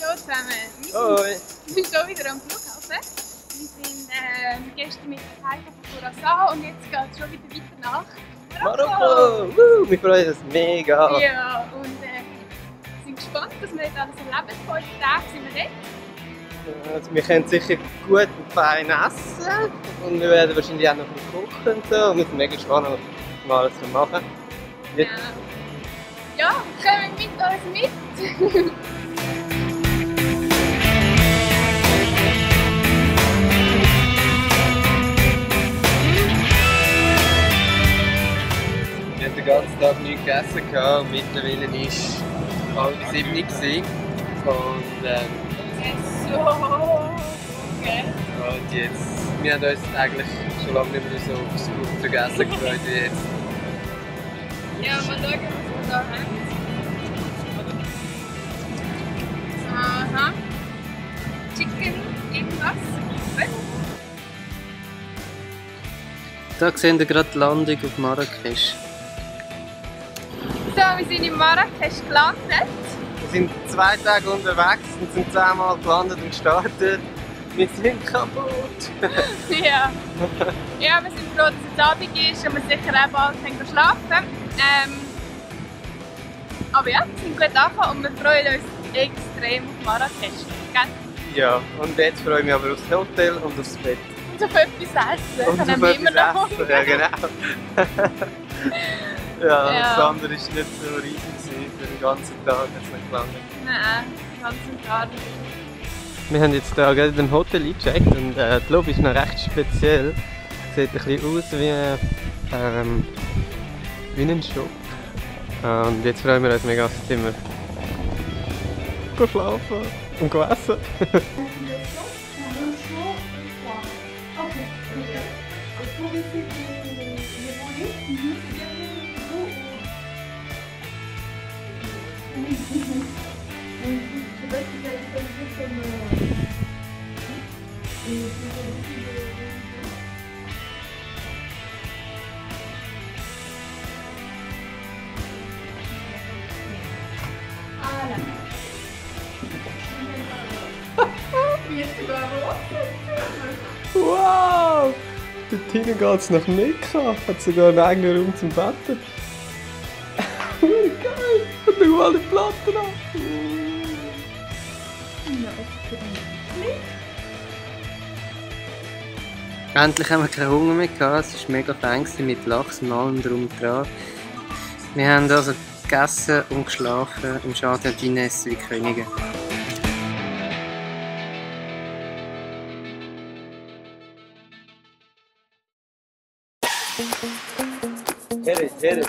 Hallo zusammen. Hoi. Wir sind hier wieder am Flughafen. Wir sind gestern mit der Heike von Curaçao und jetzt geht es schon wieder weiter nach Marokko. Wir freuen uns mega. Ja, und sind gespannt, was wir jetzt alles erleben. 5 Tage sind wir dort. Also wir können sicher gut und fein essen und wir werden wahrscheinlich auch noch ein bisschen kochen und so. Und wir sind mega gespannt, was wir alles machen. Jetzt. Ja, kommen mit uns mit! Wir haben den ganzen Tag nichts gegessen und mittlerweile war es 6:30 und So, okay. und jetzt, wir haben uns eigentlich schon lange nicht mehr so aufs gute Essen gefreut wie jetzt. Ja, mal schauen, was wir da haben. Aha. Chicken, irgendwas. Da sehen wir gerade die Landung auf Marrakesch. So, wir sind in Marrakesch gelandet. Wir sind 2 Tage unterwegs und sind 10-mal gelandet und gestartet. Wir sind kaputt! Ja. Ja, wir sind froh, dass es Abend ist und wir sicher auch bald schlafen. Aber ja, wir sind gut angekommen und wir freuen uns extrem auf Marrakesch. Gell? Ja, und jetzt freue ich mich aber aufs Hotel und aufs Bett. Und auf etwas essen. Und Dann auf haben wir immer noch etwas essen, ja genau. Ja, das andere war nicht so riesig für den ganzen Tag, hat es nicht gelangt. Nein, ganz und gar nicht. Wir haben jetzt hier gerade in dem Hotel eingecheckt und die Lobby ist noch recht speziell. Sieht ein bisschen aus wie ein Shop. Und jetzt freuen wir uns mega aufs Zimmer. Gehen schlafen und gehen essen. Wow! Dort hinten geht es nach Mekka. Hat sogar einen eigenen Raum zum Betten. Geil! Und schau alle Platten an. Endlich haben wir keinen Hunger mehr gehabt. Es war mega fein mit Lachs und allem drum und dran. Wir haben also gegessen und geschlafen im Jardin wie Könige. Hit it.